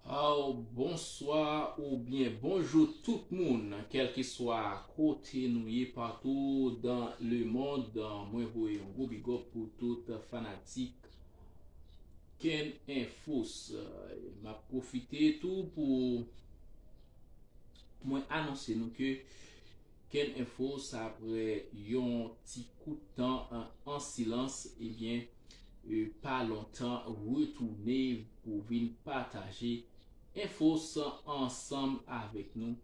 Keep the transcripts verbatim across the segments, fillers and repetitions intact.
Aw, bonswa oubyen bonjou tout moun, kèlkeswa kote nou ye patou dan le mond, mwen voye yon gwo big up pou tout fanatik Ken Infos. M ap pwofite tou pou mwen anonse nou ke Ken Infos, apre yon ti kout tan an, an silans, ebyen, e, pa lontan, retounen pou vin pataje Infos ansanm avèk nou.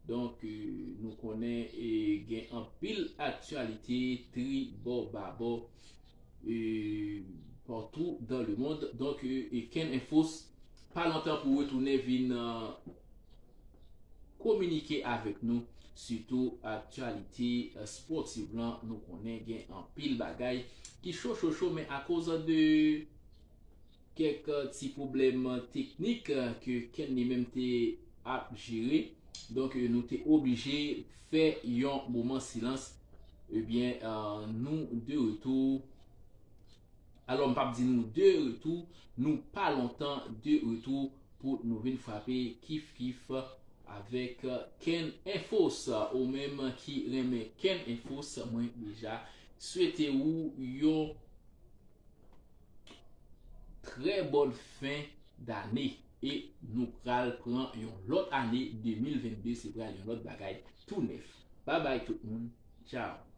Donk, e, nou konnen, e, gen anpil aktyalite tribò babò, e, patou dan le mond. Donk, e, e Ken Infos, pa lontan pou retounen vin, e, kominike avèk nou, sitou aktyalite, e, spòtiv lan. Nou konnen gen anpil bagay ki cho, cho, cho, men akoz de kèk, e, ti pwoblèm teknik, e, ke Ken li menm te ap jere, donk, e, nou te oblije fè yon moman silans. Ebyen, e, nou de retou. Alò, m p ap di nou de retou, nou pa lontan de retou pou nou vin frape kif kif avèk Ken Infos. Ou menm ki renmen Ken Infos, mwen deja swete ou yon trè bòn fen dane. E nou pral pran yon lòt ane, de mil vennde, se pral yon lòt bagay tou nèf. Babay tout moun, tchao.